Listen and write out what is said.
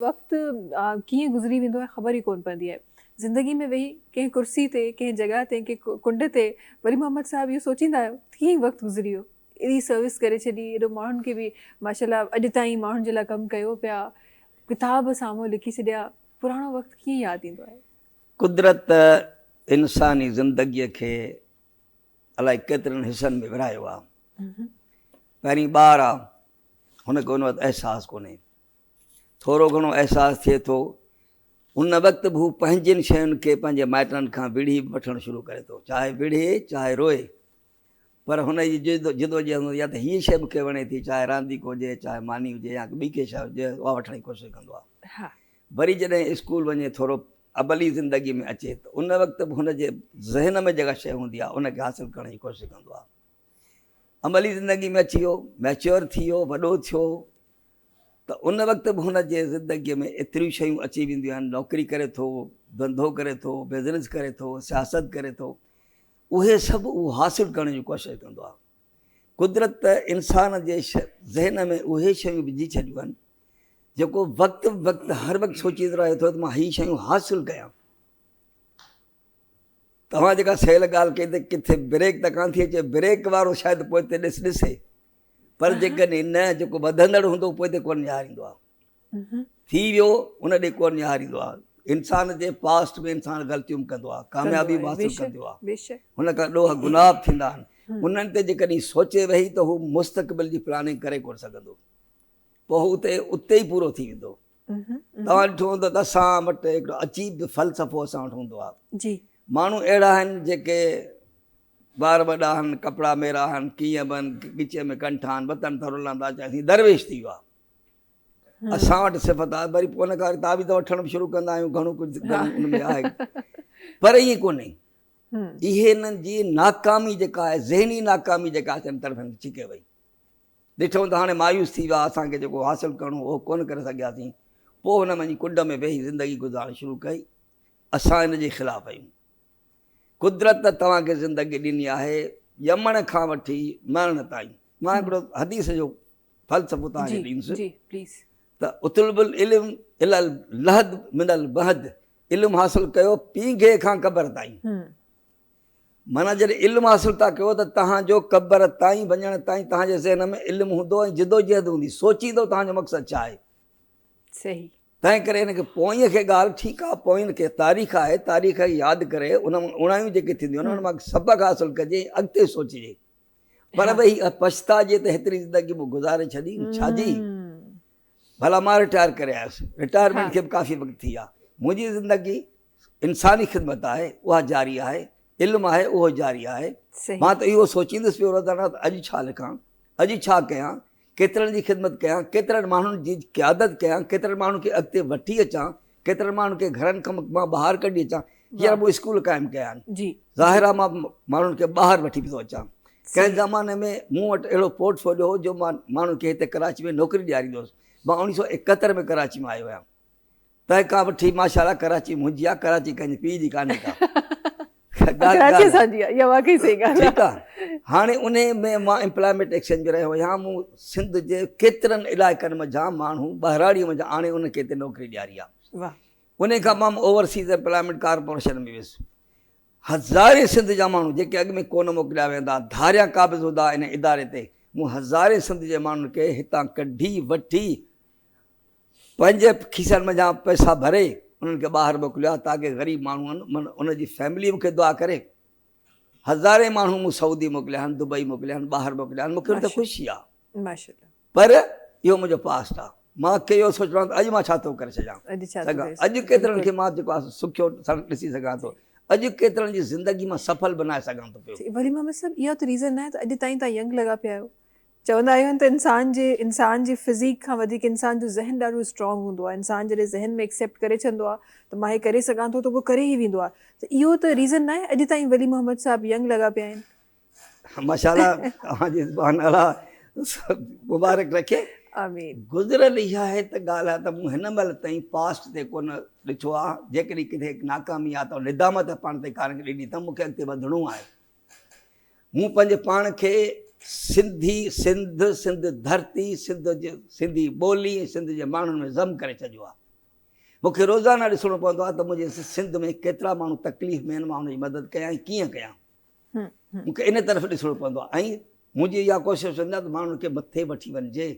وقت ڪيئن گذري ويندو آهي خبر ئي ڪونه پوندي آهي. زندگي ۾ ويهي ڪنهن ڪرسي تي، ڪنهن جڳهه تي، ڪنهن ڪنڊ تي ولي محمد صاحب اهو سوچيندا آهيو ته ڪيئن وقت گذري ويو، ايڏي سروس ڪري ڇڏي، ايڏو ماڻهن کي به ماشاء الله اڄ تائين ماڻهن جي لاء ڪم ڪيو پيا، ڪتاب سامهون لکي ڇڏيا، پراڻو وقت ڪيئن ياد ايندو آهي؟ قدرت انساني زندگيء کي الائي ڪيترن حصن ۾ ورهايو آهي. پهرين ٻار آ، هن کي ان وقت احساس ڪونهي. ٿورو گهڻو احساس ٿئي ٿو، ان وقت به هو پنهنجين شين کي پنهنجي مائٽن کان وڙهي به وٺڻ شروع ڪري ٿو، چاهي وڙهي چاهي روئي، پر هن جي جدوجهد هوندي آهي ته هيء شيء مون کي وڻي ٿي، چاهي رانديڪو هجي، چاهي ماني هجي يا ٻي ڪي شيء هجي، اها وٺڻ جي ڪوشش ڪندو آهي. وري جڏهن اسڪول وڃي ٿورو عملي زندگي ۾ اچي ته ان وقت به هن جي ذهن ۾ جيڪا شيء هوندي آهي، ان کي حاصل ڪرڻ جي ڪوشش ڪندو آهي. عملي زندگي ۾ اچي ويو، ميچوئر ٿي ويو، وڏو ٿيو ته ان وقت به هن جي زندگيء ۾ ايتريون شيون اچي وينديون آهن، نوڪري ڪري ٿو، ڌنڌو ڪري ٿو، بزنس ڪري ٿو، سياست ڪري ٿو، اهي سڀ اهو حاصل ڪرڻ جي ڪوشش ڪندو آهي. قدرت انسان جي ذهن ۾ اهي شيون وجهي ڇڏيون آهن، جيڪو وقت به وقت هر وقت سوچيندو رهي ٿو ته مان هي شيون حاصل ڪيان. توهان جيڪا سهيل ڳالهه ڪئي ته ڪٿي بريڪ ته ڪانه ٿي اچي، بريڪ وارو شايد پوئتي ڏس ڏسي، پر جيڪڏهن نه جيڪو وڌندڙ هوندو پوئتي ڪونه نهاريندو آهي. ٿي ويو ان ڏي ڪونه نهاريندو آهي. انسان جي پاسٽ ۾ انسان غلطيون به ڪندو آهي، ڪاميابي به حاصل ڪندو آهي، هن کان ڏوهه گناهه به ٿيندا آهن، انهن تي جيڪڏهن سوچي ويهي ته هو مستقبل جي پلاننگ ڪري ڪونه سگهندو، پوء هو اتي اتي ئي پورو ٿي ويندو. توهان ڏٺو هوندو ته اسان وٽ هڪڙو عجيب فلسفو اسان وٽ هوندو آهي. جي. ماڻهو اهڙا آهن جيڪي وار وڏا آهن، ڪپڙا ميرا آهن، ڪيئن به آهن، ڳچيء ۾ ڪنٺا آهن، وتن ٿا رلندا اچن، اسين درويش ٿي ويو آهي. اسان وٽ صفت آهي، وري پوء ان کان وري تعويذ وٺڻ به شروع ڪندا آهيون، گهڻو ڪجهه گهڻو ان ۾ آهي. پر ائين ڪونهي. اهي انهن جي ناڪامي جيڪا آهي، ذهني ناڪامي جيڪا آهي، سا طرف ڇڪي وئي. ڏٺئون ته هاڻي مايوس ٿي ويا، اسان کي جيڪو حاصل ڪرڻو هو، اهو ڪونه ڪري سگهياسين. پوء هن وڃي ڪنڊ ۾ ويهي زندگي گذارڻ شروع ڪئي. اسان ان جي خلاف آهيون. قدرت توهان کي زندگي ڏني آهي، ڄمڻ کان وٺي مرڻ تائين. مان هڪڙو حديث جو فلسفو توهان کي ڏيندس ته اطلب العلم الي اللحد من المهد، علم حاصل ڪيو پينگهي کان قبر تائين. معنيٰ جڏهن علم حاصل ٿا ڪيو ته توهان جو قبر تائين وڃڻ تائين توهان جي ذهن ۾ علم هوندو ۽ جدوجهد هوندي، سوچيندو توهان جو مقصد ڇا آهي. صحيح. تنهن ڪري هن کي پوئين کي ڳالهه ٺيڪ آهي، پوئين کي تاريخ آهي، تاريخ کي ياد ڪري ان مان اوڻايون جيڪي ٿينديون آهن ان مان سبق حاصل ڪجي ۽ اڳتي سوچجي. پر ڀئي پڇتائجي ته هيتري زندگي مون گذاري ڇڏي ڇا جي؟ ڀلا مان رٽائر ڪري آيس، رٽائرمينٽ کي به ڪافي وقت ٿي ويا. منهنجي زندگي انساني خدمت آهي اها جاري آهي، علم آهي اهو جاري آهي. مان ته اهو سوچيندس پيو روزانه ته اڄ ڇا لکان، اڄ ڇا ڪيان، ڪيترن جي خدمت ڪيان، ڪيترن ماڻهن جي قيادت ڪيان، ڪيترن ماڻهن کي اڳتي وٺي اچان، ڪيترن ماڻهن کي گهرن کان مان ٻاهر ڪڍي اچان. هينئر مون اسڪول قائم ڪيا آهن، ظاهر آهي مان ماڻهن کي ٻاهر وٺي به ٿو اچان. ڪنهن زماني ۾ مون وٽ اهڙو پورٽ فوليو هو جو مان ماڻهن کي هتي ڪراچي ۾ نوڪري ڏياريندو هوس. مان اوڻيهه سو ايڪهتر ۾ ڪراچي ۾ آيو آهيان. تنهن کان وٺي ماشاء الله ڪراچي منهنجي آهي، ڪراچي ڪنهن جي پيء جي ڪانهي ڪا. ڪراچي اسان جي آهي، اها واقعي صحيح ڳالهه آهي. ٺيڪ آهي. هاڻي انهي ۾ مان ايمپلائمينٽ ايڪسچينج ۾ رهيو آهيان. مون سنڌ جي ڪيترن علائقن منجهان ماڻهو ٻهراڙيء منجهان آڻي انهن کي هتي نوڪري ڏياري آهي. انهي کان مان اوورسيز ايمپلائمينٽ ڪارپوريشن ۾ ويس. هزارين سنڌ جا ماڻهو جيڪي اڳ ۾ ڪونه موڪليا ويندا، ڌاريان قابض هوندا ان اداري تي، مون هزارين سنڌ جي ماڻهن کي هتان ڪڍي وٺي پنهنجي کيسن منجهان پئسا ڀري انهن کي ٻاهر موڪليو آهي تاڪه غريب ماڻهو آهن من ان جي فيملي مون کي دعا ڪري. هزارين ماڻهو مون سعودي موڪليا آهن، دبئي موڪليا آهن، ٻاهر موڪليا آهن، مون کي ان تي خوشي آهي. پر اهو منهنجو پاسٽ آهي. مان کي اهو سوچڻو آهي ته اڄ مان ڇا ٿو ڪري سگهان. اڄ ڪيترن کي مان جيڪو آهي سکيو ڏسي سگهان ٿو. اڄ ڪيترن جي زندگي مان سڦل بنائي سگهان ٿو پيو. ولي محمد صاحب اها ته ريزن ناهي ته اڄ تائين توهان ينگ لڳا پيا آهيو. چوندا آهن ته انسان جي انسان جي فزيڪ کان وڌيڪ انسان جو ذهن ڏاڍو اسٽرانگ هوندو آهي. انسان جڏهن ذهن ۾ ايڪسيپٽ ڪري ڇڏندو آهي ته مان هي ڪري سگهان ٿو ته اهو ڪري ئي ويندو آهي. ته اهو ته ريزن ناهي اڄ تائين ولي محمد صاحب ينگ لڳا پيا آهن. ماشاء الله اوهان جي زبان الله مبارڪ رکي. آمين. گذريل اها آهي ته ڳالهه آهي ته مون هن مهل تائين پاسٽ تي ڪونه ڏٺو آهي. جيڪڏهن ڪٿي ناڪامي آهي ته ندامت پاڻ تي ڪارڻ ڏني اٿم مون کي اڳتي وڌڻو آهي. مون پنهنجي پاڻ کي سنڌي، سنڌ، سنڌ ڌرتي، سنڌ جي سنڌي ٻولي ۽ سنڌ جي ماڻهن ۾ ضم ڪري ڇڏيو آهي. مون کي روزانه ڏسڻو پوندو آهي ته منهنجي سنڌ ۾ ڪيترا ماڻهو تڪليف ۾ آهن، مان انهن جي مدد ڪيان ۽ ڪيئن ڪيان. مون کي ان طرف ڏسڻو پوندو آهي ۽ منهنجي اها ڪوشش هوندي آهي ته ماڻهن کي مٿي وٺي وڃجي.